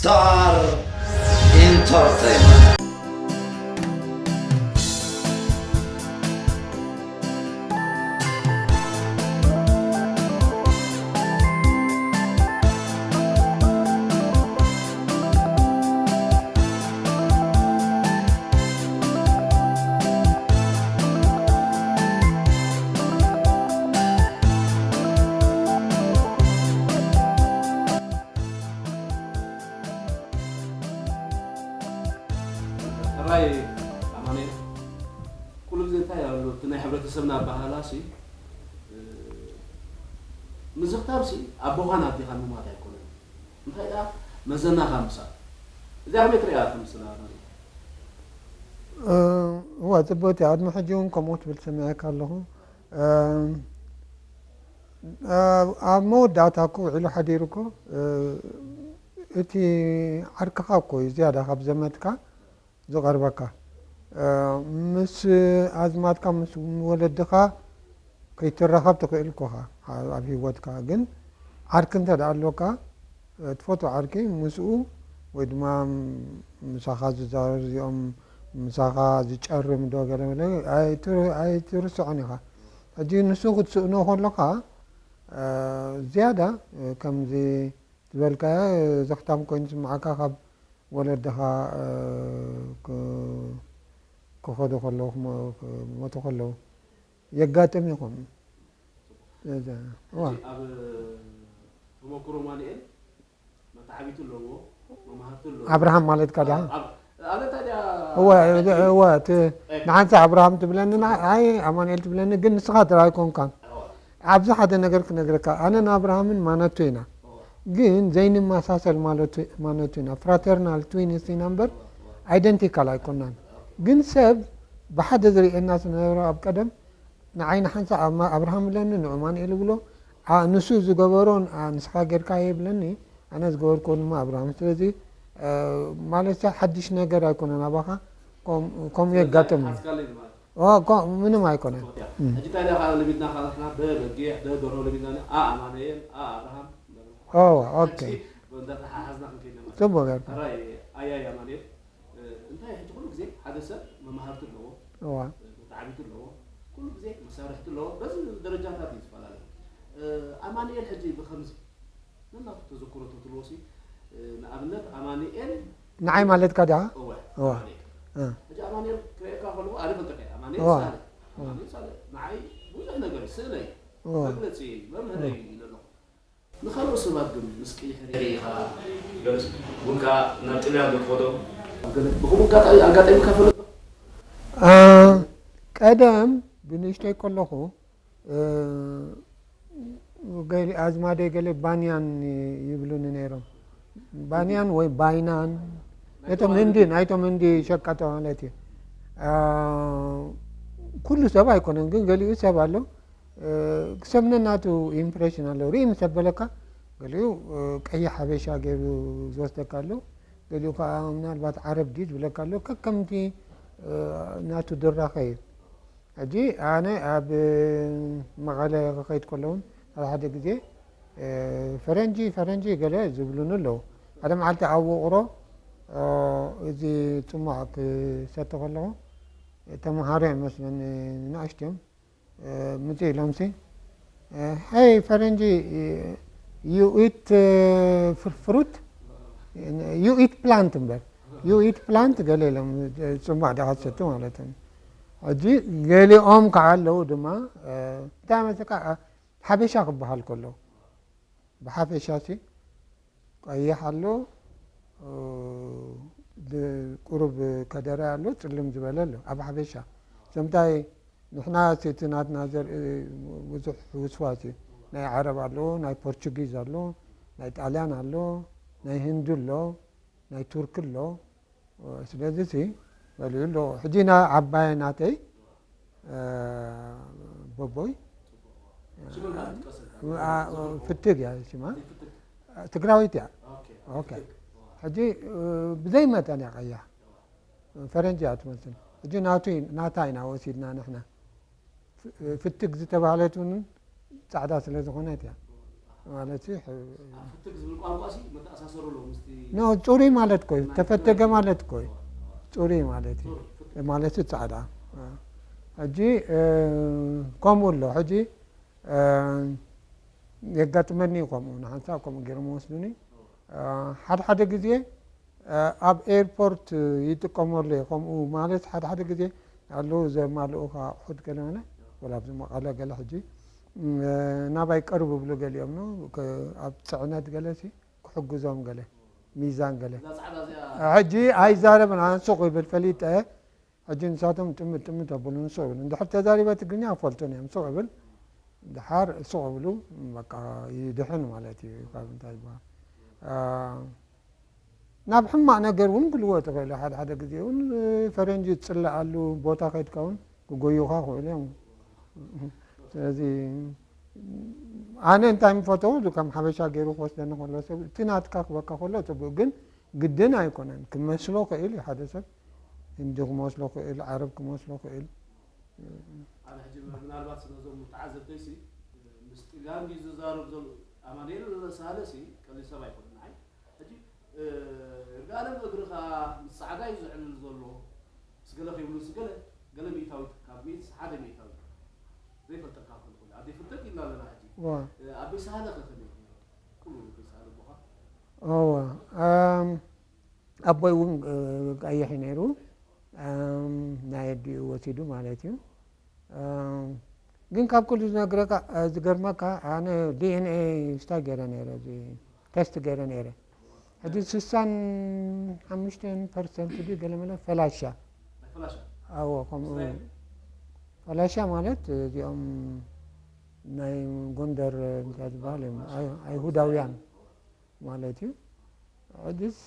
Star Entertainment. ሕራይ ኣማኑኤል፣ ኩሉ ግዜ እንታይ ኣሎ እቲ ናይ ሕብረተሰብና ኣባህላሲ፣ እ፣ ምዝኽታብሲ ኣቦኻን ኣዴኻን ምሟት ኣይኮነን። እንታይ ደኣ መዘናኻ ምሳእ። እዚኣ ከመይ ትሪኣ ትምስላ? እዋ ጽቡቅ እያ። ቅድሚ ሕጂ እውን ከምኡ ትብል ሰሚዐካ ኣለኹ። ኣብ መወዳእታ እኮ ውዒሉ ሓዲሩ እኮ እቲ ዓርክኻ እኮ እዩ ዝያዳ ካብ ዘመድካ ዝቐርበካ። ምስ ኣዝማድካ ምስ ወለድኻ ከይትራኸብ ትኽእል እኮ ኢኻ ኣብ ህይወትካ። ግን ዓርኪ እንተ ደኣ ኣሎካ፣ ትፈትዎ ዓርኪ ምስኡ ወይ ድማ ምሳኻ ዝዛረብ እዚኦም ምሳኻ ዝጨርም ዶ ገለ መለ ኣይትርስዖን ኢኻ። ሕጂ ንሱ ክትስእኖ ከለኻ ዝያዳ ከምዚ ዝበልካዮ ዘኽታም ኮይኑ ዝስምዓካ ካብ ወለድኻ ክኸዱ ከለዉ ክሞቱ ከለዉ የጋጥም ይኹን። ሕጂ ኣብ ተመክሮ ማንኤል መተዓቢቲ ኣለዎ፣ መማህርቲ ኣለዎ። ኣብርሃም ማለትካ ድኣ? ኣብ ኣነ ታዲያ እወ እወ እቲ ንሓንሳእ ኣብርሃም ትብለኒ ንዓይ ኣማኑኤል ትብለኒ ግን ንስኻ ጥራይ ኣይኮንካን። ኣብዚ ሓደ ነገር ክነግረካ ኣነ ንኣብርሃምን ማነቱ ኢና ግን ዘይንመሳሰል ማነቱ ኢና fraternal twins ኢና እምበር identical ኣይኮናን። ግን ሰብ ብሓደ ዝርእየና ዝነበረ ኣብ ቀደም ንዓይ ንሓንሳእ ኣብርሃም እብለኒ ንዑ ማንኤል እብሎ ንሱ ዝገበሮ ንስኻ ጌርካዮ ይብለኒ ኣነ ዝገበርክዎ ድማ ኣብርሃም ስለዚ ማለት ሓድሽ ነገር ኣይኮነን ኣባኻ ከምኡ የጋጥም እዩ ምንም ኣይኮነን ሕጂ እንታይ ደኣ ለሚድና ካለና በበጊዕ በደሮ ለሚድና ኣ ኣማኑኤል ኣ ኣብርሃም ኦኬ ጽቡቅ ጌርካ ኣያይ ኣማኑኤል እንታይ ሕጂ ኩሉ ግዜ ሓደ ሰብ መማህርቲ ኣለዎ መተዓቢቲ ኣለዎ ኩሉ ግዜ መሳርሕቲ ኣለዎ በዚ ደረጃታት እዩ ዝፈላለ ኣማኑኤል ሕጂ ብከምዚ ነናቱ ተዘክሮ ተትልዎ ሲ ንኣብነት ኣማኑኤል ንዓይ ማለትካ ድኣ እወ እወ ኣማኑኤል ሕጂ ኣማኑኤል ክርእየካ ከለኹ ኣነ ፈልጠካ እየ ኣማኑኤል እወ ሳለ ኣማኑኤል ሳለ ንዓይ ብዙሕ ነገር እዩ ስእለይ እወ መግለፂ እዩ መምህረይ እዩ ኢለ ኣለኹ ንኻልኦት ሰባት ግን ምስ ቅይሕ ርኢኻ ገለስ እውን ከዓ ናብ ጥልያን ዶ ትኸዶ ብከምኡ ኣጋጣሚ ኣጋጣሚካ ፈለጥ ዶ ቀደም ብንእሽተይ ከለኹ ገሊ ኣዝማደይ ገለ ባንያን ይብሉኒ ነይሮም። ባንያን ወይ ባይናን ነቶም ህንዲ ናይቶም ህንዲ ሸቀጦ ማለት እዩ። ኩሉ ሰብ ኣይኮነን ግን ገሊኡ ሰብ ኣሎ ክሰምነ ናቱ ኢምፕሬሽን ኣሎ ርኢ ምስ ኣበለካ ገሊኡ ቀይሕ ሓበሻ ገይሩ ዝወስደካ ኣሎ ገሊኡ ከዓ ምናልባት ዓረብ ድዩ ዝብለካ ኣሎ ከከምቲ ናቱ ድራኸ እዩ። ሕጂ ኣነ ኣብ መቐለ ክኸይድ ከሎ እውን ሓደ ሓደ ግዜ ፈረንጂ ፈረንጂ ገለ ዝብሉኒ ኣለዉ። ሓደ መዓልቲ ኣብ ውቕሮ እዚ ጽማቕ ክሰቲ ከለኹ ተምሃሮ እዮም መስለኒ ንኣሽቱ እዮም ምጽእ ኢሎምሲ ሀይ ፈረንጂ you eat fruit you eat plant እምበር you eat plant ገለ ኢሎም ጽማቕ ዲኻ ትሰቲ ማለት እዩ። ሕጂ ገሊኦም ከዓ ኣለዉ ድማ እንታይ መስለካ ሓበሻ ክበሃል ከሎ ብሓፈሻ ሲ ቀይሕ ኣሎ ቁሩብ ከደረ ኣሎ ጽልም ዝበለ ኣሎ ኣብ ሓፈሻ ዘምታይ ንሕና እቲ ናትና ዘርኢ ብዙሕ ውስዋስ እዩ ናይ ዓረብ ኣሎ ናይ ፖርቹጊዝ ኣሎ ናይ ጣልያን ኣሎ ናይ ህንዲ ኣሎ ናይ ቱርክ ኣሎ ስለዚ ሲ በልዩ ኣለኹ ሕጂ ና ዓባየ ናተይ በቦይ ፍትግ እያ ሽማ ትግራዊት እያ ሕጂ ብዘይ መጠን እያ ቀያ ፈረንጂ እያ ትመስል ሕጂ ናታ ኢና ወሲድና ንሕና ፍትግ ዝተባህለት እውን ፃዕዳ ስለ ዝኾነት እያ ማለት እዩ። ሕ- ኣብ ፍትግ ዝብል ቋንቋ ሲ መተኣሳሰሩ ኣለዎ ምስቲ ኖ፣ ጽሩይ ማለት እኮ እዩ። ናይ ተፈተገ ጽሩይ። ማለት እኮ እዩ። ጽሩይ ማለት እዩ። ጽሩይ፣ ፍትግ። ማለት እዩ ጻዕዳ። ሕጂ እ፣ ከምኡ ኣሎ። ሕጂ እ፣ የጋጥመኒ እዩ ከምኡ። ንሓንሳብ ከምኡ ገይሮም ወስዱኒ። እ፣ ሓደ ሓደ ግዜ እ፣ ኣብ ኤርፖርት ይጥቀመሉ እየ። ከምኡ ማለት ሓደ ሓደ ግዜ ኣለዉ ዘማልኡኻ ኣቑሑት ገለ ገለ፣ ወላ ኣብዚ መቐለ ገለ ሕጂ እ፣ ናባይ ቅርብ ይብሉ ገሊኦም ነው። ከ-፣ ኣብ ጽዕነት ገለ ሲ ክሕግዞም ገለ፣ ሚዛን ገለ። እዛ ጻዕዳ እዚኣ ሕጂ ኣይዛረብን፣ ኣነ ሱቕ ይብል ፈሊጠ። ሕጂ ንሳቶም ጥምት ጥምት ኣበሉ ንሱቕ ይብል። እንድሕር ተዛሪበ ትግርኛ ክፈልጡን እዮም። ሱቕ ይብል፣ ድሓር ሱቕ ይብሉ፣ በቃ ይድሕን ማለት እዩ። ካብ እንታይ ይበሃል? እ፣ ናብ ሕማቕ ነገር እውን ክልወጥ ይኽእል እዩ። ሓደ ሓደ ግዜ እውን ፈረንጂ ትጽላኣሉ ቦታ ከይድካ እውን ክጎዩኻ ይኽእሉ እዮም። ስለዚ ኣነ እንታይ ምፈተው፣ ከም ሓበሻ ገይሩ ክወስደኒ ከሎ ሰብ፣ እቲ ናትካ ክበካ ከሎ ጽቡቕ፣ ግን ግድን ኣይኮነን። ክመስሎ ክእል እዩ ሓደ ሰብ፣ ህንዲ ክመስሎ ክእል፣ ዓረብ ክመስሎ ክእል። ኣነ ሕጂ ምናልባት ስለዞም ተዓዘብተይሲ ምስ ጥልያን ድዩ ዝዛረብ ዘሎ ኣማኑኤል ሳህለሲ ቀሊል ሰብ ኣይኮነን። ንዓይ ሕጂ እርጋለም እግርኻ ምስ ጻዕዳ እዩ ዝዕልል ዘሎ፣ ምስ ገለ ከይብሉ ምስ ገለ፣ ገለ ሚእታዊት ካብ ሚእቲ ሓደ ሚእታዊት ዘይፈልጠካ ክኾን ይኽእል። ኣደይ ፍልጠት ኢልና ኣለና ሕጂ። ዋ ኣበይ ሳህለ ከ ከመይ ነይሩ? ኩሉ ኣበይ ሳህለ ኣቦኻ? እወ። ኣም፣ ኣቦይ እውን እ፣ ቀይሕ እዩ ነይሩ። ኣም፣ ናይ ኣዲኡ ወሲዱ ማለት እዩ። ኣም፣ ግን ካብ ኩሉ ዝነግረካ እ፣ ዝገርመካ ኣነ ዲ ኤን ኤ ስታይ ገይረ ነይረ፣ እዚ ቴስት ገይረ ነይረ። ሕጂ ስሳን ሓሙሽተን ፐርሰንት ድዩ ገለ መለ ፈላሻ። ናይ ፈላሻ ኣዎ ከምኡ። እስራኤል ፈላሻ ማለት እዚኦም ናይ ጎንደር እንታይ ዝበሃል እዮም፣ ኣይ- ኣይሁዳውያን ማለት እዩ። ሕጂስ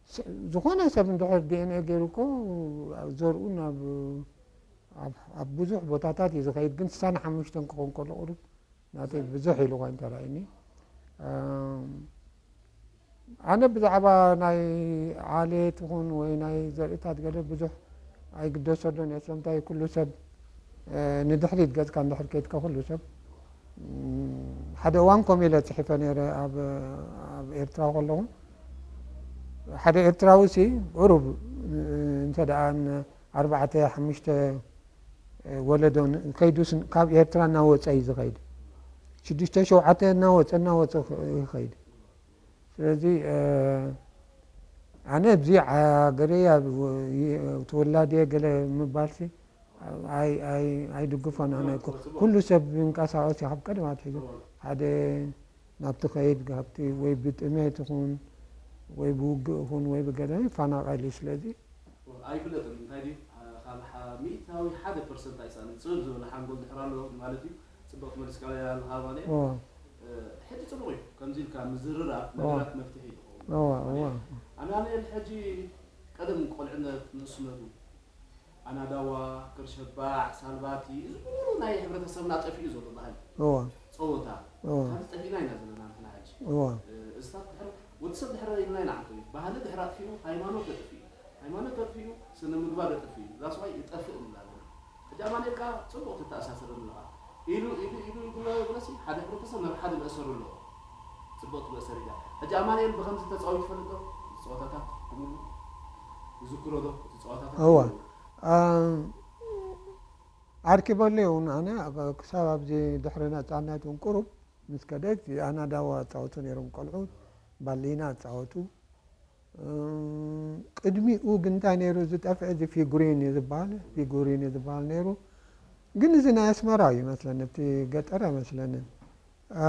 ስ- ዝኾነ ሰብ እንድሕር ዲ ኤን ኤ ገይሩ እኮ ዘርኡ ናብ ኣብ- ኣብ ብዙሕ ቦታታት እዩ ዝኸይድ፣ ግን ስሳን ሓሙሽተን ክኸውን ከሎ ቁሩብ ናተይ ብዙሕ ኢሉ ኮይኑ ተራእዩኒ። ኣም፣ ኣነ ብዛዕባ ናይ ዓሌት ይኹን ወይ ናይ ዘርእታት ገለ ብዙሕ ኣይግደሰሉን እየ። ስለምንታይ ኩሉ ሰብ እ፣ ንድሕሪት ገጽካ እንድሕር ከይድካ ኩሉ ሰብ እም፣ ሓደ እዋን ከምኡ ኢለ ጽሒፈ ነይረ ኣብ ኣብ ኤርትራ ከለኹ። ሓደ ኤርትራዊ ሲ ቁሩብ እ፣ እንተ ደኣ ን ኣርባዕተ ሓሙሽተ እ፣ ወለዶ ን- ከይዱስ ካብ ኤርትራ እናወጸ እዩ ዝኸይድ። ሽዱሽተ ሸውዓተ እናወጸ እናወጸ ይኸይድ። ስለዚ እ፣ ኣነ ኣብዚ ሃገረይ ኣብ ተወላዲ እየ ገለ ምባልሲ ኣይ- ኣይ- ኣይድግፎን። ኣነ ኩ- ኩሉ ሰብ ይንቀሳቐስ እዩ ካብ ቀደም ኣትሒዙ። ሓደ ናብቲ ከይድ ካብቲ ወይ ብጥሜት ይኹን ወይ ብውግእ ይኹን ወይ ብገለ ይፈናቐል እዩ። ስለዚ ኣይፍለጥን እንታይ ድዩ ካብ ሓ- ሚእታዊ ሓደ ፐርሰንት ኣይሰኣንን። ጽብብ ዝበለ ሓንጎል ድሕር ኣሎ ማለት እዩ። ጽቡቕ ትመልስካ ኣለኻ ኣማኑኤል። ኦ፣ ሕጂ ጽቡቕ እዩ ከምዚ ኢልካ ምዝርራብ ኦ። ነገራት መፍትሒ እዩ ዝኸውን። ኦ፣ ኦ፣ ኣማኑኤል ሕጂ ቀደም ቆልዕነት ንእስነቱ ኣናዳዋ፣ ከርሸባዕ፣ ሳልባቲ እዚ ኩሉ ናይ ሕብረተሰብና ጠፊኡ ዘሎ ባህሊ ኦ፣ ጸወታ ኦ፣ ካብዚ ጠፊእና ኢና ዘለና ንሕና ሕጂ። ኦ፣ እዚታት ድሕር ወዲ ሰብ ድሕር ኢልና ኢና ዓንቶ እዩ። ባህሊ ድሕር ኣጥፊኡ ሃይማኖት የጥፍእ እዩ። ሃይማኖት ተጥፊኡ ስነ ምግባር የጥፍእ እዩ። ዛስ ዋይ ይጠፍእ ንብላ ኣለና። ሕጂ ኣማኑኤል ከኣ ጽቡቕ ትተኣሳሰረኒ ኣለኻ። ኢሉ ኢሉ ኢሉ ኢሉ ብለሲ ሓደ ሕብረተሰብ ናብ ሓደ መእሰሩ ኣለዎ። ጽቡቕ ትመእሰር ኢላ። ሕጂ ኣማኑኤል ብኸምዚ ተጻዊቱ ይፈልጥ ዶ? ጸወታታት ብምሉ ይዝክሮ ዶ? እቲ ጸወታታት እወ። ብምሉ? ኣም፣ ኣርኪበሉ እውን ኣነ ኣብ- ክሳብ ኣብዚ ድሕሪ ነጻነት እውን ቁሩብ ምስ ከደት ኣናዳዋ ኣጻወቱ ነይሮም ቆልዑት፣ ባሊና ኣጻወቱ። እም፣ ቅድሚኡ ግን እንታይ ነይሩ ዝጠፍዐ? እዚ ፊጉሪን እዩ ዝበሃል፣ ፊጉሪን እዩ ዝበሃል ነይሩ። ግን እዚ ናይ ኣስመራ እዩ ይመስለኒ፣ እቲ ገጠር ኣይመስለንን። እ፣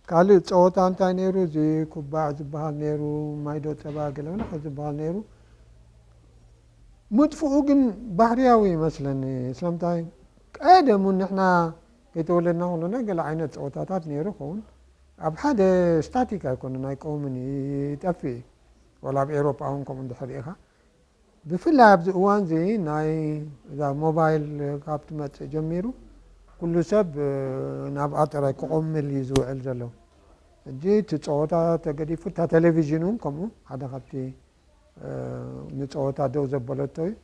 ካልእ ጸወታ እንታይ ነይሩ? እዚ ኩባዕ ዝበሃል ነይሩ፣ ማይዶ ጸባ ገለ መለ ዝበሃል ነይሩ። ምጥፍኡ ግን ባህርያዊ ይመስለኒ። ስለምንታይ ቀደም እውን ንሕና ከይተወለድና ከለና ገለ ዓይነት ጸወታታት ነይሩ ይኸውን። ኣብ ሓደ ስታቲክ ኣይኮነን፣ ኣይቀውምን፣ ይጠፍእ እዩ። ዋላ ኣብ ኤውሮጳ እውን ከምኡ እንድሕር ርኢኻ። ብፍላይ ኣብዚ እዋን እዚ ናይ እዛ ሞባይል ካብ ትመጽእ ጀሚሩ ኩሉ ሰብ እ፣ ናብኣ ጥራይ ክቆምል እዩ ዝውዕል ዘሎ። ሕጂ እቲ ጸወታ ተገዲፉ እታ ቴሌቪዥን እውን ከምኡ ሓደ ካብቲ እ፣ ንጸወታ ደው ዘበለቶ እዩ።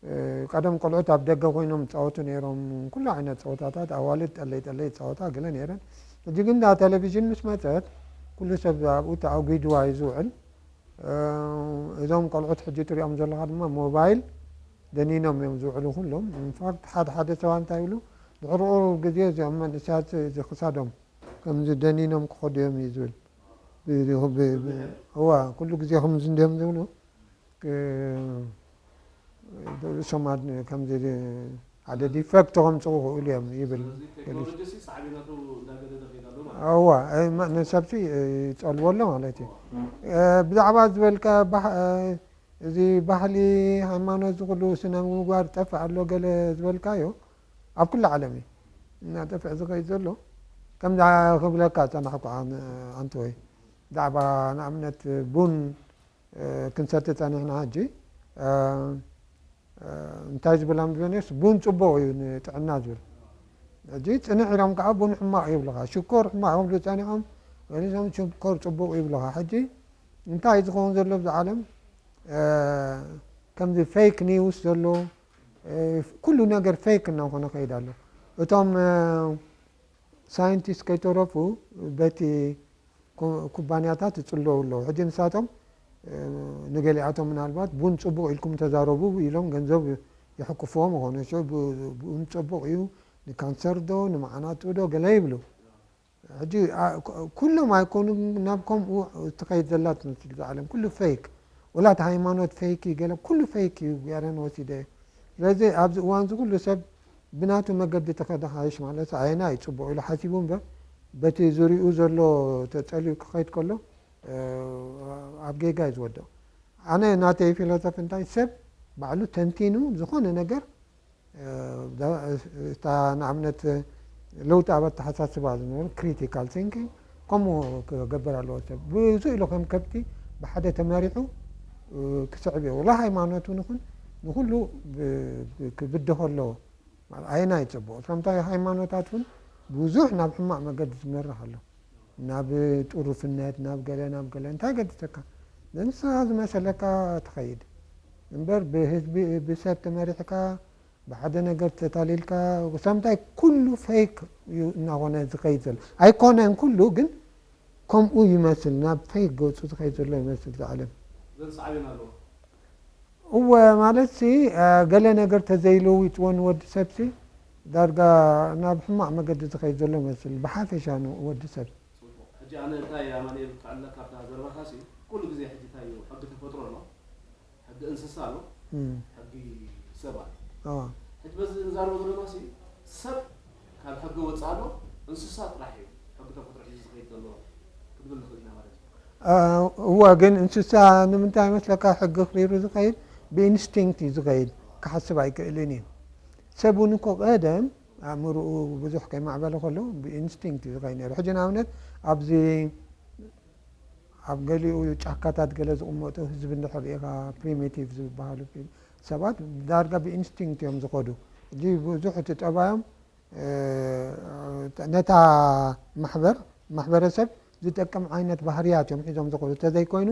እ፣ ቀደም ቆልዑት ኣብ ደገ ኮይኖም ይጻወቱ ነይሮም። ኩሉ ዓይነት ጸወታታት ኣዋልድ ጠለይ ጠለይ ይጻወታ ገለ ነይረን። ሕጂ ግን እዛ ቴሌቪዥን ምስ መፀት ኩሉ ሰብ ኣብኡ ተኣጒድዋ እዩ ዝውዕል። እዞም ቆልዑት ሕጂ ትሪኦም ዘለኻ ድማ ሞባይል ደኒኖም እዮም ዝውዕሉ ኩሎም። ኢንፋክት ሓደ ሓደ ሰባት እንታይ ይብሉ፣ ድሕሪ ቁሩብ ግዜ እዚኦም መንእሰያት እዚ ክሳዶም ከምዚ ደኒኖም ክኸዱ እዮም እዩ ዝብል። እዋ ኩሉ ግዜ ከምዚ እንዲዮም ዝብሉ። ርእሶም ከምዚ ሓደ ዲፈክት ከምፅኡ ክእሉ እዮም ይብል። እዋ ንሰብሲ ይፀልዎ ኣሎ ማለት እዩ። ብዛዕባ ዝበልካ እዚ ባህሊ፣ ሃይማኖት፣ ዝኩሉ ስነ ምግባር ጠፍእ ኣሎ ገለ ዝበልካዮ ኣብ ኩሉ ዓለም እዩ እናጠፍእ ዝኸይድ ዘሎ። ከምዛ ክብለካ ፀናሕኩ ኣንተ ወይ ብዛዕባ ንኣብነት ቡን ክንሰቲ ጸኒሕና። ሕጂ እንታይ ዝብል ኣንብበ ነርስ ቡን ጽቡቕ እዩ ንጥዕና ዝብል። ሕጂ ጽንሕ ኢሎም ከዓ ቡን ሕማቕ ይብሉኻ፣ ሽኮር ሕማቕ ክብሉ ጸኒሖም፣ ገሊሶም ሽኮር ጽቡቕ ይብሉኻ። ሕጂ እንታይ ዝኸውን ዘሎ ኣብዚ ዓለም ከምዚ ፌክ ኒውስ ዘሎ፣ ኩሉ ነገር ፌክ እናኾነ ከይድ ኣሎ። እቶም ሳይንቲስት ከይተረፉ በቲ ኩባንያታት ይፅለዉ ኣለዉ። ሕጂ ንሳቶም ንገሊኣቶም ምናልባት ቡን ፅቡቕ ኢልኩም ተዛረቡ ኢሎም ገንዘብ ይሕኩፍዎም ይኾኑ። ቡን ፅቡቕ እዩ ንካንሰር ዶ ንመዓናጡ ዶ ገለ ይብሉ። ሕጂ ኩሎም ኣይኮኑ ናብ ከምኡ ትኸይድ ዘላ ትመስል እዛ ዓለም ኩሉ ፌክ። ወላ እቲ ሃይማኖት ፌክ እዩ፣ ገለ ኩሉ ፌክ እዩ ገይረን ወሲደ። ስለዚ ኣብዚ እዋን እዚ ኩሉ ሰብ ብናቱ መገዲ ተኸደ ሓይሽ ማለት ኣየና እዩ ጽቡቕ ኢሉ ሓሲቡ እምበር በቲ ዙሪኡ ዘሎ ተጸልዩ ክኸይድ ከሎ ኣብ ጌጋ እዩ ዝወድቕ። ኣነ ናተይ ፊሎሶፊ እንታይ ሰብ ባዕሉ ተንቲኑ ዝኾነ ነገር እታ ንኣብነት ለውጢ ኣብ ኣተሓሳስባ ዝነበሩ ክሪቲካል ቲንኪንግ ከምኡ ክገብር ኣለዎ። ሰብ ብዙ ኢሉ ከም ከብቲ ብሓደ ተመሪሑ ክስዕብ እየ። ወላ ሃይማኖት እውን ይኹን ንኩሉ ክብድሆ ኣለዎ። ኣየናይ ጽቡቕ ከምታ ሃይማኖታት እውን ብዙሕ ናብ ሕማቕ መገዲ ዝመርሕ ኣሎ። ናብ ጥሩፍነት ናብ ገለ ናብ ገለ እንታይ ገድሰካ? ንስኻ ዝመሰለካ ትኸይድ እምበር ብህዝቢ ብሰብ ተመሪሕካ ብሓደ ነገር ተታሊልካ ሳምታይ ኩሉ ፌክ እዩ እናኾነ ዝኸይድ ዘሎ ኣይኮነን። ኩሉ ግን ከምኡ ይመስል ናብ ፌክ ገፁ ዝኸይድ ዘሎ ይመስል ዝዓለም። እወ ማለት ሲ ገለ ነገር ተዘይለዊጥዎ ንወዲ ሰብ ሲ ዳርጋ ናብ ሕማቕ መገዲ ዝኸይድ ዘሎ ይመስል ብሓፈሻ ንወዲ ሰብ። ሕጂ ኣነ እንታይ ኣማኒኤል ክዕለካ ኣብታ ዘረባኻ ሲ ኩሉ ግዜ ሕጂ እንታይ እዩ ሕጊ ተፈጥሮ ኣሎ ሕጊ እንስሳ ኣሎ ሕጊ ሰብ ኣሎ። ሕጂ በዚ ንዛረቦ ዘለና ሲ ሰብ ካብ ሕጊ ወፃእ ኣሎ እንስሳ ጥራሕ እዩ ሕጊ ተፈጥሮ ሒዙ ዝኸይድ ዘሎ ክንብል ንኽእል ኢና ማለት እዩ። እወ ግን እንስሳ ንምንታይ መስለካ ሕጊ ኣኽቢሩ ዝኸይድ ብኢንስቲንክት እዩ ዝኸይድ ክሓስብ ኣይክእልን እዩ። ሰብ እውን እኮ ቀደም ኣእምርኡ ብዙሕ ከይማዕበለ ከሎ ብኢንስቲንክት እዩ ዝኸይድ ነይሩ። ሕጂ ንኣብነት ኣብዚ ኣብ ገሊኡ ጫካታት ገለ ዝቕመጡ ህዝቢ እንድሕር ሪኢኻ ፕሪሚቲቭ ዝበሃሉ ሰባት ዳርጋ ብኢንስቲንክት እዮም ዝኸዱ። ሕጂ ብዙሕ እቲ ጠባዮም ነታ ማሕበር ማሕበረሰብ ዝጠቅም ዓይነት ባህርያት እዮም ሒዞም ዝኸዱ። እንተዘይኮይኑ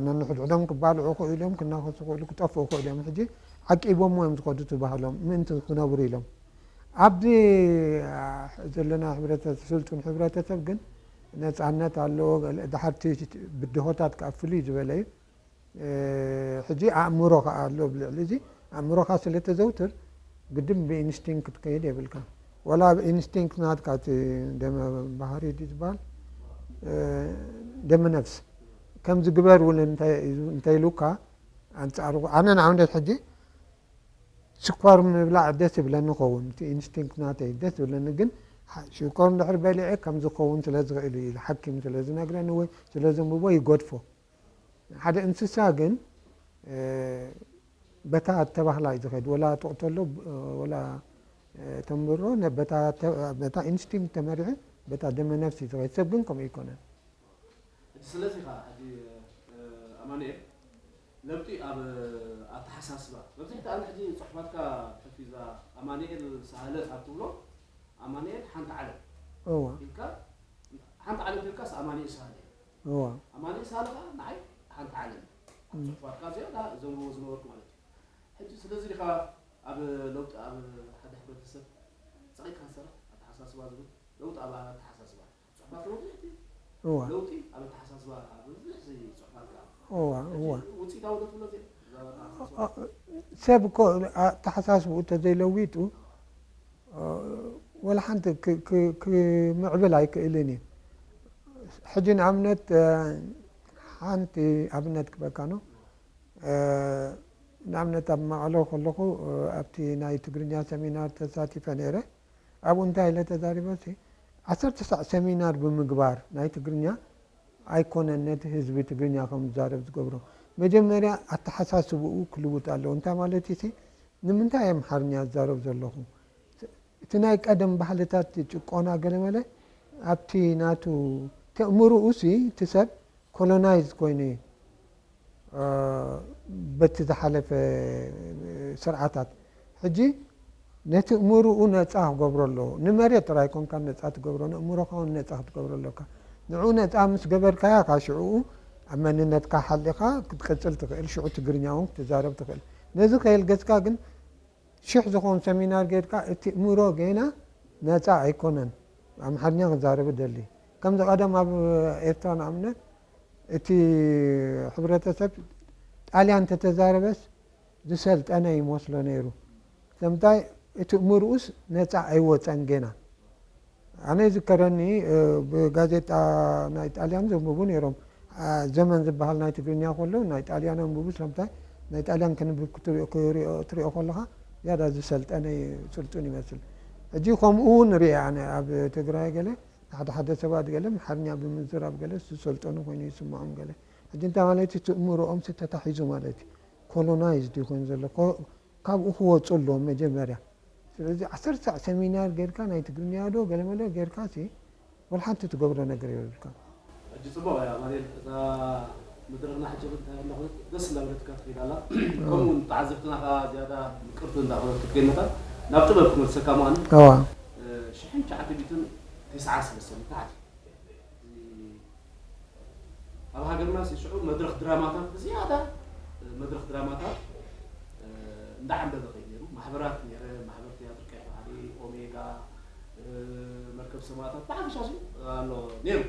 ነንሕድሕዶም ክባልዑ ክእሉ እዮም፣ ክናኸሱ ክእሉ፣ ክጠፍኡ ክእሉ እዮም። ሕጂ ዓቂቦሞ እዮም ዝኸዱ እቲ ባህሎም ምእንቲ ክነብሩ ኢሎም። ኣብዚ ዘለና ሕብረተሰብ ስልጡን ሕብረተሰብ ግን ነፃነት ኣለዎ። ድሓርቲ ብድሆታት ከዓ ፍሉይ ዝበለ እዩ። ሕጂ ኣእምሮ ከዓ ኣሎ ብልዕሊ እዚ ኣእምሮኻ ስለ ተዘውትር ግድን ብኢንስቲንክት ክትከይድ የብልካ። ወላ ኢንስቲንክት ናትካ እቲ ደመ ባህሪ ድዩ ዝበሃል ደመ ነፍስ ከምዚ ግበር እውን እንተኢሉካ ኣንፃሩ ኣነ ንኣብነት ሕጂ ሽኮር ምብላዕ ደስ ይብለኒ ኸውን እቲ ኢንስቲንክት ናተይ ደስ ይብለኒ ግን ሽኮር እንድሕር በሊዐ ከም ዝኸውን ስለ ዝኽእል እዩ ሓኪም ስለ ዝነግረኒ ወይ ስለ ዘንብቦ ይገድፎ። ሓደ እንስሳ ግን በታ ተባህላ እዩ ዝኸይድ ወላ ትቕተሎ ወላ ተንብሮ በታ ኢንስቲንክት ተመሪሑ በታ ደመ ነፍሲ እዩ ዝኸይድ ሰብ ግን ከምኡ ኣይኮነን። ሕጂ ስለዚ ኻ ሕጂ ኣማኑኤል ለውጢ ኣብ ኣተሓሳስባ መብዛሕቲ ኣነ ሕጂ ፅሑፋትካ ብሕፊዛ ኣማኑኤል ሳህለ ካብ ትብሎ ኣማኑኤል ሓንቲ ዓለም እዋ ኢልካ ሓንቲ ዓለም ተልካስ ኣማኑኤል ሳህለ እዋ ኣማኑኤል ሳህለ ኸዓ ንዓይ ሓንቲ ዓለም እዩ ኣብ ፅሑፋትካ ዝያዳ ዘንብቦ ዝነበርኩ ማለት እዩ ሕጂ ስለዚ ዲኻ ኣብ ለውጢ ኣብ ሓደ ሕብረተሰብ ፀቒጥካ ዝሰርሕ ኣተሓሳስባ ዝብል ለውጢ ኣብ ኣተሓሳስባ፣ ጽሑፋት ለውጢ፣ እዋ ለውጢ ኣብ ኣተሓሳስባ፣ ኣብ ብዙሕ ጽሑፋት ከኣ እዋ እዋ ውጽኢታዊ ዶ ትብሎ እዚኣ? እዛ ኣተሓሳስባ? አ- አ- ሰብ እኮ ኣተሓሳስብኡ ተዘይለዊጡ አ፣ ወላ ሓንቲ ክ- ክ- ክምዕብል ኣይክእልን እዩ። ሕጂ ንኣብነት አ፣ ሓንቲ ኣብነት ክበካ ነው። አ፣ ንኣብነት ኣብ መቐለ ከለኹ አ፣ ኣብቲ ናይ ትግርኛ ሰሚናር ተሳቲፈ ነይረ። ኣብኡ እንታይ ኢለ ተዛሪበ ሲ ዓሰርተ ሳዕ ሰሚናር ብምግባር ናይ ትግርኛ ኣይኮነን ነቲ ህዝቢ ትግርኛ ከም ዝዛረብ ዝገብሮ። መጀመርያ ኣተሓሳስብኡ ክልውጥ ኣለዎ። እንታይ ማለት እዩ ሲ ንምንታይ ኣምሓርኛ ዝዛረብ ዘለኹ? እቲ ናይ ቀደም ባህልታት ጭቆና ገለመለ ኣብቲ ናቱ ተእምርኡ ሲ እቲ ሰብ ኮሎናይዝ ኮይኑ እዩ። በቲ ዝሓለፈ ስርዓታት ሕጂ ነቲ እምርኡ ነፃ ክገብሮ ኣለዎ። ንመሬት ጥራይ ኮንካ ነፃ ትገብሮ፣ ንእምሮኻ እውን ነፃ ክትገብሮ ኣለካ። ንዕኡ ነፃ ምስ ገበርካያ ካብ ሽዕኡ ኣብ መንነትካ ሓሊኻ ክትቅፅል ትኽእል፣ ሽዑ ትግርኛ እውን ክትዛረብ ትኽእል። ነዚ ከየልገስካ ግን ሽሕ ዝኾን ሰሚናር ጌርካ እቲ እምሮ ገና ነፃ ኣይኮነን። ኣምሓርኛ ክዛረብ ደሊ ከምዚ ቀደም ኣብ ኤርትራ ንኣብነት እቲ ሕብረተሰብ ጣልያን ተተዛረበስ ዝሰልጠነ ይመስሎ ነይሩ። ስለምንታይ እቲ እምርኡስ ነፃ ኣይወፀን ገና። ኣነ ይዝከረኒ እ፣ ብጋዜጣ ናይ ጣልያን ዘንብቡ ነይሮም። ኣ፣ ዘመን ዝበሃል ናይ ትግርኛ ከሎ ናይ ጣልያን ኣንብቡ ስለምንታይ ናይ ጣልያን ክንብብ ክትሪኦ- ክሪኦ- ትሪኦ ከለኻ ዝያዳ ዝሰልጠነ ስልጡን ይመስል። ሕጂ ከምኡ እውን ሪአ ኣነ ኣብ ትግራይ ገለ ሓደ ሓደ ሰባት ገለ ኣምሓርኛ ብምዝራብ ገለ ዝሰልጠኑ ኮይኑ ይስምዖም ገለ። ሕጂ እንታይ ማለት እዩ? እቲ እምርኦም ተታሒዙ ማለት እዩ። ኮሎናይዝድ እዩ ኮይኑ ዘሎ። ኮ- ካብኡ ክወፁ ኣለዎም መጀመርያ። ስለዚ ዓሰርተ ሳዕ ሰሚናር ጌርካ ናይ ትግርኛ ዶ ገለመለ ጌርካ ሲ ወላ ሓንቲ ትገብሮ ነገር የብልካ። ሕጂ ጽቡቕ እያ ኣማኑኤል፣ እዛ መድረኽና ሕጂ እንታይ ኣለኹ ደስ እንዳበለትካ ትኸይድ ኣላ። ከምኡ እውን ተዓዘብትና ከኣ ዝያዳ ምቅርቲ እንዳኾነት ክትገይመታ ናብ ጥበብ ክመልሰካ ምዃኑ እዋ ሽሕን ትሽዓተ ሚእትን ተስዓን ሰለስተን ታሕቲ ኣብ ሃገርና ሲ ሽዑ መድረኽ ድራማታት ብዝያዳ መድረኽ ድራማታት እንዳዓምበበ ከይድ ነይሩ። ማሕበራት ነይረ፣ ማሕበር ትያትር ቀይሕ ባሕሪ፣ ኦሜጋ፣ መርከብ ሰማእታት ብሓፈሻ ሲ ኣሎ ነይሩ።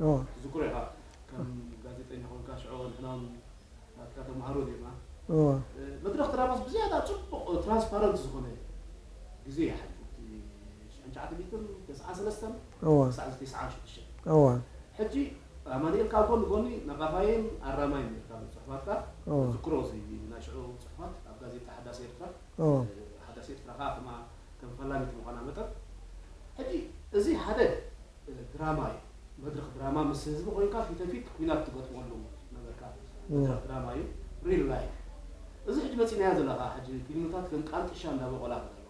እዋ ትዝክሮ ኢኻ ከም ጋዜጠኛ ኮንካ ሽዑ ንሕናን ናትካ ተምሃሮ ኔርና። እዋ መድረኽ ድራማስ ብዝያዳ ጽቡቕ ትራንስፓረንት ዝኾነ ግዜ ይሓልፉ። ሽሕን ትሽዓተ ሚእትን ተስዓን ሰለስተን እዋ ክሳዕ ተስዓን ሽዱሽተን እዋ ሕጂ ኣማኑኤል ካብ ጎኒ ጎኒ ነቓፋይን ኣራማይን ነርካ ጽሑፋትካ እዋ ዝክሮ እዚ ናይ ሽዑ ጽሑፋት ኣብ ጋዜጣ ሓዳስ ኤርትራ እዋ ሓዳስ ኤርትራ ከዓ ከማ ከም ፈላሚት ምዃና መጠን ሕጂ እዚ ሓደ ድራማ እዩ። መድረኽ ድራማ ምስ ህዝቢ ኮይንካ ፊት ንፊት ኩናት ትገጥመሉ ነበርካ። መድረኽ ድራማ እዩ። ሪል ላይፍ እዚ ሕጂ መፂናያ ዘለካ ሕጂ ፊልምታት ከም ቃንጥሻ እንዳበቆላ ዘለዋ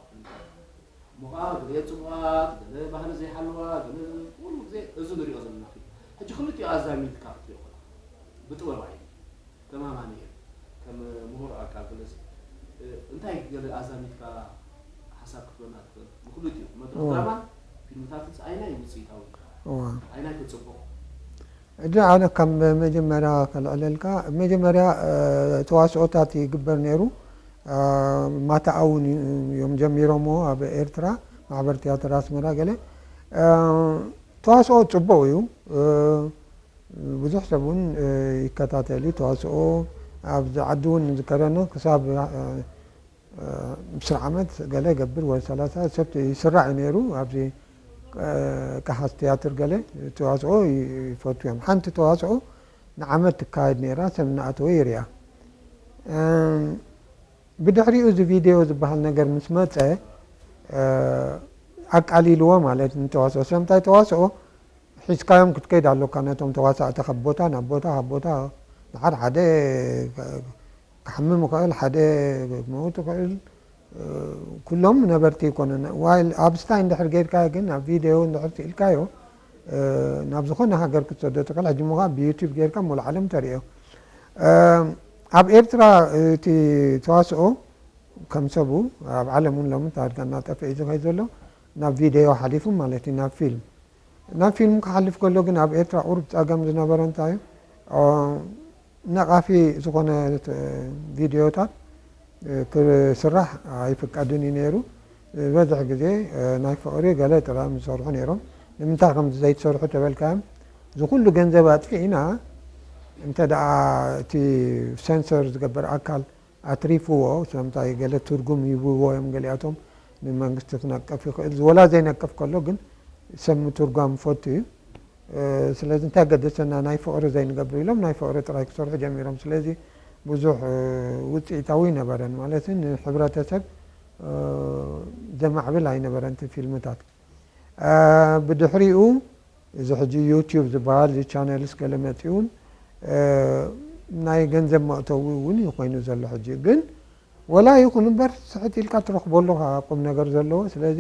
እሞ ከዓ ገለ ጽቡቓት ገለ ባህሊ ዘይሓለዋ ገለ ኩሉ ግዜ እዚ ንሪኦ ዘለና ፊልም ሕጂ ክልቲኡ ኣዛሚድካ ክትሪኦ ከለካ ብጥበብ ዓይኒ ከም ኣማኑኤል ከም ምሁር ኣካል ገለሲ እንታይ ገለ ኣዛሚድካ ሓሳብ ክትበና ትኽእል ንክልቲኡ መድረኽ ድራማን ፊልምታትንስ ኣይናይ ውፅኢታዊ እዋ ኣይናይ ተፅቡቕ እዲ ኣነ ካብ መጀመርያ ከልዕለልካ መጀመርያ ተዋስኦታት ይግበር ነይሩ። ማታኣ እውን እዮም ጀሚሮምዎ ኣብ ኤርትራ ማሕበር ትያትር ኣስመራ ገለ ተዋስኦ ፅቡቕ እዩ። ብዙሕ ሰብ እውን ይከታተል እዩ ተዋስኦ ኣብዚ ዓዲ እውን ዝከረኖ ክሳብ ምስር ዓመት ገለ ገብር ወይ ሰላሳ ሰብ ይስራዕ እዩ ነይሩ ኣብዚ ቀሓስ ትያትር ገለ ተዋስኦ ይፈቱ እዮም። ሓንቲ ተዋስኦ ንዓመት ትካየድ ነይራ ሰብ እናኣተወ ይሪኣ። ብድሕሪኡ እዚ ቪድዮ ዝበሃል ነገር ምስ መፀ ኣቃሊልዎ ማለት ንተዋስኦ ስለምንታይ ተዋስኦ ሒዝካዮም ክትከይድ ኣለካ ነቶም ተዋሳእቲ ካብ ቦታ ናብ ቦታ ካብ ቦታ ንሓደ ሓደ ክሓምም ይኽእል ሓደ ክመውት ይኽእል ኩሎም ነበርቲ ኣይኮነን ዋይል ኣብ ስታይ እንድሕር ጌርካ ግን ኣብ ቪድዮ እንድሕር ስኢልካዮ ናብ ዝኾነ ሃገር ክትሰዶ ትኽእል ሕጂ ምዃ ብዩቱብ ጌርካ ሙሉ ዓለም ተርእዮ ኣብ ኤርትራ እቲ ተዋስኦ ከም ሰቡ ኣብ ዓለም እውን ሎሚ ታሪካ እናጠፍአ እዩ ዝኸይድ ዘሎ ናብ ቪድዮ ሓሊፉ ማለት እዩ ናብ ፊልም ናብ ፊልም ክሓልፍ ከሎ ግን ኣብ ኤርትራ ቁሩብ ጸገም ዝነበረ እንታይ እዩ ነቓፊ ዝኾነ ቪድዮታት ክስራሕ ኣይፍቀድን እዩ ነይሩ ዝበዝሕ ግዜ ናይ ፍቕሪ ገለ ጥራም ዝሰርሑ ነይሮም ንምንታይ ከምዚ ዘይትሰርሑ ተበልካዮም? እዚ ኩሉ ገንዘብ ኣጥፊእና፣ እንተ ደኣ እቲ ሰንሰር ዝገብር ኣካል ኣትሪፍዎ፣ ስለምንታይ ገለ ትርጉም ይብዎ እዮም ገሊኣቶም፣ ንመንግስቲ ክነቅፍ ይኽእል፣ ወላ ዘይነቅፍ ከሎ ግን ሰብ ምትርጓም ፈቱ እዩ። እ፣ ስለዚ እንታይ ገደሰና ናይ ፍቕሪ ዘይንገብር ኢሎም ናይ ፍቕሪ ጥራይ ክሰርሑ ጀሚሮም። ስለዚ ብዙሕ፣ እ፣ ውፅኢታዊ ኣይነበረን፣ ማለት ንሕብረተሰብ፣ እ፣ ዘማዕብል ኣይነበረን እቲ ፊልምታት። እ፣ ብድሕሪኡ እዚ ሕጂ ዩቲዩብ ዝበሃል እዚ ቻነልስ ገለ መፂኡን፣ እ፣ ናይ ገንዘብ መእተዊ እውን ኮይኑ ዘሎ ሕጂ። ግን ወላ ይኹን እምበር ስሕት ኢልካ ትረኽበሉ ከዓ ቁም ነገር ዘለዎ። ስለዚ፣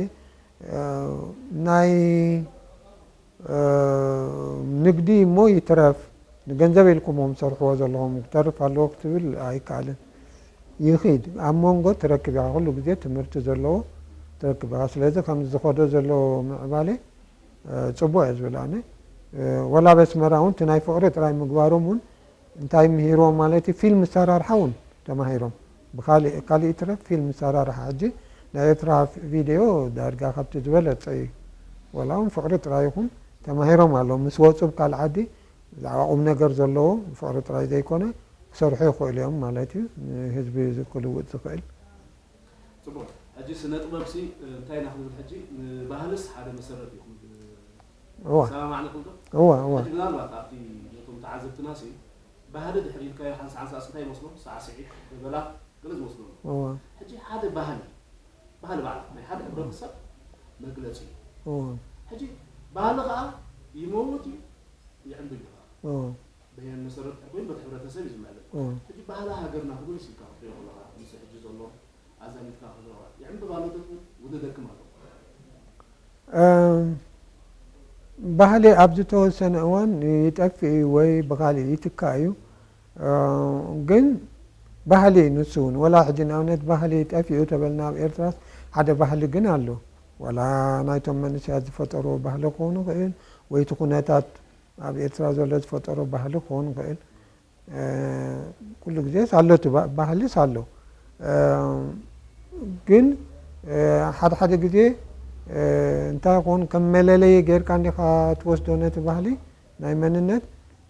እ፣ ናይ፣ እ፣ ንግዲ እሞ ይትረፍ፣ ንገንዘብ ኢልኩም እዮም ትሰርሕዎ ዘለኹም፣ ክተርፍ ኣለዎ ክትብል ኣይከኣልን። ይኺድ፣ ኣብ መንጎ ትረክብ ኢኻ፣ ኩሉ ግዜ ትምህርቲ ዘለዎ ትረክብ ኢኻ። ስለዚ ከምዚ ዝኸዶ ዘሎ ምዕባለ፣ እ፣ ጽቡቕ እየ ዝብል ኣነ። እ፣ ወላ ኣብ ኣስመራ እውን እቲ ናይ ፍቕሪ ጥራይ ምግባሮም እውን እንታይ ምሂርዎም ማለት እዩ፣ ፊልም ኣሰራርሓ እውን ተማሂሮም። ብኻሊእ፣ ካሊእ ይትረፍ ፊልም ኣሰራርሓ። ሕጂ ናይ ኤርትራ ቪድዮ ዳርጋ ካብቲ ዝበለጸ እዩ። ወላ እውን ፍቕሪ ጥራይ ይኹን ተማሂሮም ኣለዉ። ምስ ወጹ ኣብ ካልእ ዓዲ ብዛዕባ ቁም ነገር ዘለዎ ፍቕሪ ጥራይ ዘይኮነ ክሰርሑ ይኽእሉ እዮም ማለት እዩ። ንህዝቢ ክልውጥ ዝኽእል። ጽቡቕ። ሕጂ ስነ ጥበብሲ እንታይ ኢና ክንብል ሕጂ? ንባህልስ ሓደ መሰረት እዩ ክንብል እዋ፣ ሰማማዕ ንኽእል ዶ? እዋ፣ እዋ። ሕጂ ምናልባት ኣብቲ ነቶም ተዓዘብትናሲ ባህሊ ድሕሪ ኢልካዮ ሓንሳ ሓንሳ እንታይ ይመስሎም? ሳዕስዒት፣ ደበላ፣ ገለ ዝመስሎም። እዋ። ሕጂ ሓደ ባህሊ፣ ባህሊ ባዕላ ናይ ሓደ ሕብረተሰብ መግለጺ እዩ። እዋ። ሕጂ ባህሊ ኸዓ ይመውት እዩ፣ ይዕንብብ እዩ ኸዓ። እዋ። በየን መሰረት ድሕሪ ኮይኑ በቲ ሕብረተሰብ እዩ ዝምዕብል። እዋ። ሕጂ ባህሊ ሃገርና ክብል ኢልካ ክትሪኦ ከለኻ፣ ምስ ሕጂ ዘሎ ኣዛሚድካ ክትሪኦ፣ ይዕንብብ ኣሎ ትብል፣ ውድደክም ኣሎ። እም፣ ባህሊ ኣብ ዝተወሰነ እዋን ይጠፍእ እዩ ወይ ብኻሊእ ይትካእ እዩ። እ፣ ግን ባህሊ ንሱ እውን፣ ወላ ሕጂ ንኣብነት ባህሊ ጠፊኡ ተበልና ኣብ ኤርትራስ ሓደ ባህሊ ግን ኣሎ። ወላ ናይቶም መንእሰያት ዝፈጠርዎ ባህሊ ክኸውን ይኽእል፣ ወይ እቲ ኩነታት ኣብ ኤርትራ ዘሎ ዝፈጠሮ ባህሊ ክኸውን ይኽእል። እ፣ ኩሉ ግዜስ ኣሎ፣ እቲ ባ-፣ ባህልስ ኣሎ። እ፣ ግን፣ እ፣ ሓደ ሓደ ግዜ፣ እ፣ እንታይ ይኸውን፣ ከም መለለዪ ጌርካ እንዲኻ ትወስዶ ነቲ ባህሊ ናይ መንነት።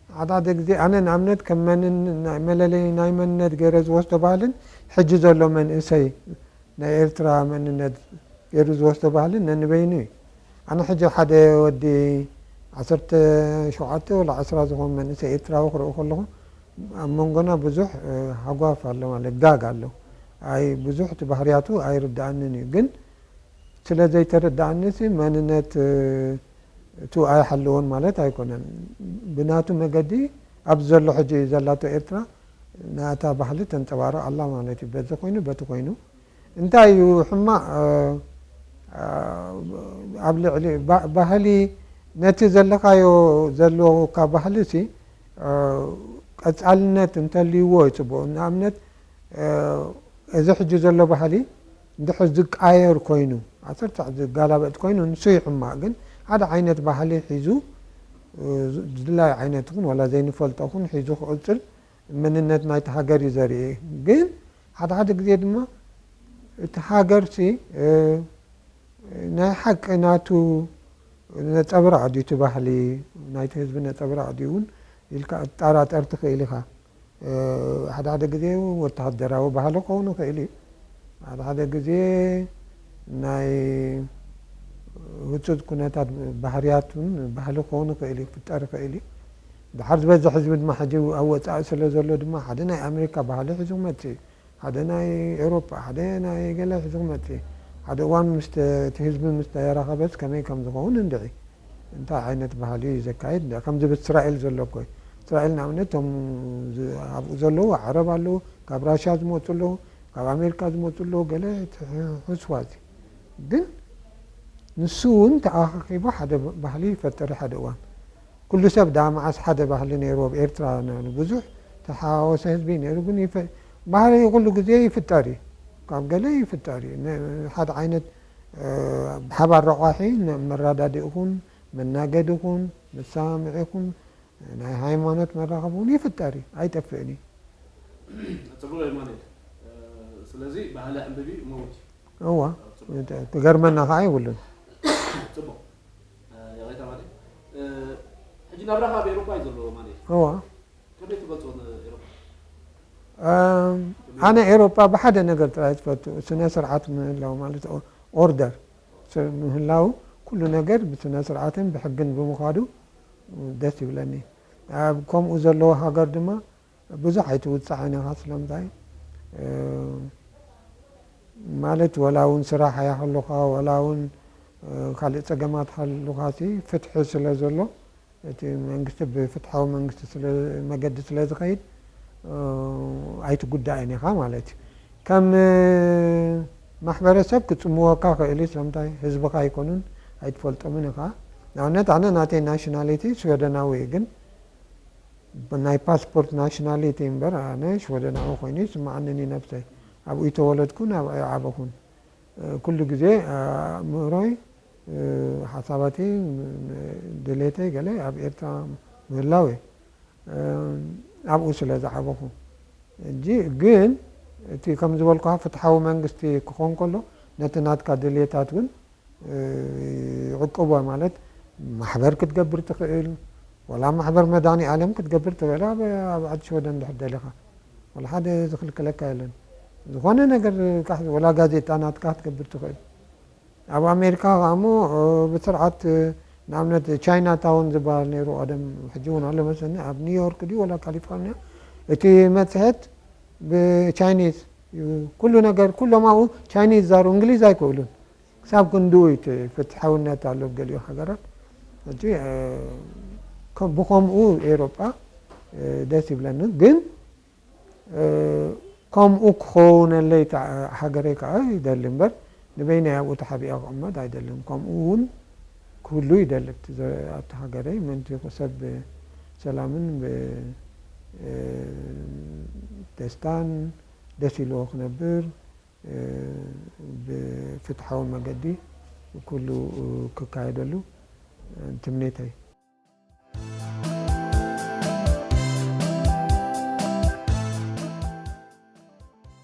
ሓደ ሓደ ግዜ ኣነ ንኣብነት ከም መንን-፣ ናይ መለለዪ ናይ መንነት ገይረ ዝወስዶ ባህልን ሕጂ ዘሎ መንእሰይ ናይ ኤርትራ መንነት ገይሩ ዝወስዶ ባህሊ ነንበይኑ እዩ። ኣነ ሕጂ ሓደ ወዲ ዓሰርተ ሸውዓተ ወላ ዕስራ ዝኾን መንእሰይ ኤርትራዊ ክርኢ ከለኹ፣ ኣብ መንጎና ብዙሕ፣ እ፣ ሃጓፍ ኣሎ ማለት ጋግ ኣሎ። ኣይ፣ ብዙሕ እቲ ባህርያቱ ኣይርድኣንን እዩ። ግን ስለ ዘይተረድኣኒሲ መንነት፣ እ፣ እቱ ኣይሓልዎን ማለት ኣይኮነን። ብናቱ መገዲ ኣብዚ ዘሎ ሕጂ ዘላቶ ኤርትራ ናታ ባህሊ ተንጸባርቕ ኣላ ማለት እዩ። በዚ ኮይኑ በቲ ኮይኑ እንታይ እዩ ሕማቕ፣ እ፣ ኣብ ልዕሊ ባ-፣ ባህሊ ነቲ ዘለኻዮ ዘለካ ባህሊ ሲ፣ እ፣ ቀጻልነት እንተልይዎ እዩ ጽቡቕ። ንኣብነት፣ እ፣ እዚ ሕጂ ዘሎ ባህሊ እንድሕር ዝቃየር ኮይኑ፣ ዓሰርተ ዝጋላበጥ ኮይኑ ንሱ እዩ ሕማቕ። ግን ሓደ ዓይነት ባህሊ ሒዙ፣ እ፣ ዝድላይ ዓይነት ይኹን ዋላ ዘይንፈልጦ ይኹን ሒዙ ክቕጽል መንነት ናይቲ ሃገር እዩ ዘርኢ። ግን ሓደ ሓደ ግዜ ድማ እቲ ሃገርሲ፣ እ፣ ናይ ሓቂ ናቱ ነጸብራቕ ድዩ እቲ ባህሊ፣ ናይቲ ህዝቢ ነጸብራቕ ድዩ እውን ኢልካ እትጠራጠር ትኽእል ኢኻ። እ፣ ሓደ ሓደ ግዜ ወተሃደራዊ ባህሊ ክኸውን ይኽእል እዩ። ሓደ ሓደ ግዜ ናይ ህጹጽ ኩነታት ባህርያት እውን ባህሊ ክኸውን ይኽእል እዩ፣ ክፍጠር ይኽእል እዩ። ድሓር ዝበዝሕ ህዝቢ ድማ ሕጂ ኣብ ወጻኢ ስለ ዘሎ ድማ ሓደ ናይ ኣሜሪካ ባህሊ ሒዙ ክመጽእ እዩ። ሓደ ናይ ኤውሮጳ፣ ሓደ ናይ ገለ ሒዙ ክመጽእ እዩ። ሓደ እዋን ምስ ተ-፣ እቲ ህዝቢ ምስ ተራኸበስ ከመይ ከም ዝኸውን እንድዒ። እንታይ ዓይነት ባህሊ እዩ ዘካይድ? ከምዚ ኣብ እስራኤል ዘሎ እኮ እዩ። እስራኤል ንኣብነት እቶም ዝ-፣ ኣብኡ ዘለዉ ዓረብ ኣለዉ፣ ካብ ራሽያ ዝመጹ ኣለዉ፣ ካብ ኣሜሪካ ዝመጹ ኣለዉ፣ ገለ እቲ ሕ-፣ ሕስዋት እዩ። ግን ንሱ እውን ተኣኻኺቡ ሓደ ብ-፣ ባህሊ ይፈጥር ሓደ እዋን። ኩሉ ሰብ ደኣ መዓስ ሓደ ባህሊ ነይሩ ኣብ ኤርትራ? ን-፣ ብዙሕ ተሓዋወሰ ህዝቢ ነይሩ፣ ግን ይፈ-፣ ባህሊ ኩሉ ግዜ ይፍጠር እዩ። ካብ ገለ ይፍጠር እዩ። ን-፣ ሓደ ዓይነት፣ እ፣ ብሓባር ረቋሒ ን-፣ መረዳድኢ ይኹን፣ መናገዲ ይኹን፣ መሰማምዒ ይኹን፣ ናይ ሃይማኖት መራኸቢ እውን ይፍጠር እዩ፣ ኣይጠፍእን እዩ። ጽቡቕ የማነ። እ፣ ስለዚ ባህሊ ዕንብቢ መውት እዩ። እዋ፣ ክገርመና ከዓ የብሉን። ጽቡቕ። እ፣ የቐይታ ናብራኻ ኣብ ኤሮፓ እዩ ዘለዎ ማለት እዩ። እዋ ከመይ ትገልጾ ንኤሮፓ? ኣነ ኤሮፓ ብሓደ ነገር ጥራይ ትፈቱ፣ ስነ ስርዓት ምህላው ማለት ኦርደር ምህላው፣ ኩሉ ነገር ብስነ ስርዓትን ብሕግን ብምዃዱ ደስ ይብለኒ። ኣብ ከምኡ ዘለዎ ሃገር ድማ ብዙሕ ኣይትውፃዕን ኢኻ። ስለምንታይ ማለት ወላ እውን ስራሕ ኣይሃሉኻ፣ ወላ እውን ካልእ ፀገማት ሃሉኻ፣ ፍትሒ ስለ ዘሎ እቲ መንግስቲ ብፍትሓዊ መንግስቲ ስለ መገዲ ስለ ዝኸይድ ኣይትጉዳእን ኢኻ ማለት እዩ። ከም ማሕበረሰብ ክፅምወካ ክእል እዩ። ስለምንታይ ህዝብኻ ኣይኮኑን፣ ኣይትፈልጦምን ኢኻ። ንኣብነት ኣነ ናተይ ናሽናሊቲ ስወደናዊ እዩ፣ ግን ናይ ፓስፖርት ናሽናሊቲ እምበር ኣነ ሽወደናዊ ኮይኑ ይስምዓንን እዩ ነብሰይ። ኣብኡ ይተወለድኩን ኣብኡ ይዓበኹን። ኩሉ ግዜ ኣእምሮይ ሓሳባተይ ድሌተይ ገለ ኣብ ኤርትራ ምህላው እየ ኣብኡ ስለ ዝዓበኹ። እጂ ግን እቲ ከም ዝበልኩኻ ፍትሓዊ መንግስቲ ክኾን ከሎ ነቲ ናትካ ድሌታት እውን ይዕቅቦ ማለት ማሕበር ክትገብር ትኽእል ወላ ማሕበር መድሃኒኣለም ክትገብር ትኽእል ኣብ ዓዲ ሽወደን እንድሕር ደሊኻ ወላ ሓደ ዝኽልክለካ የለን። ዝኾነ ነገር ወላ ጋዜጣ ናትካ ክትገብር ትኽእል። ኣብ ኣሜሪካ ከኣ እሞ ብስርዓት ንኣብነት ቻይና ታውን ዝበሃል ነይሩ ቀደም፣ ሕጂ እውን ኣሎ መስለኒ፣ ኣብ ኒውዮርክ ድዩ ወላ ካሊፎርኒያ እቲ መፅሄት ብቻይኒዝ እዩ ኩሉ ነገር። ኩሎም ኣብኡ ቻይኒዝ ይዛረቡ፣ እንግሊዝ ኣይክእሉን። ክሳብ ክንድኡ እዩ እቲ ፍትሓውነት ኣሎ ኣብ ገሊኡ ሃገራት። ሕጂ ብኸምኡ ኤውሮጳ ደስ ይብለኒ፣ ግን ከምኡ ክኸውነለይ ሃገረይ ከዓ ይደሊ እምበር ንበይነይ ኣብኡ ተሓቢኣ ክቕመጥ ኣይደልን። ከምኡ እውን ክህሉ ይደሊ ኣብቲ ሃገረይ ምእንቲ ሰብ ብሰላምን ብደስታን ደስ ኢልዎ ክነብር ብፍትሓዊ መገዲ ኩሉ ክካየደሉ ትምኒተይ።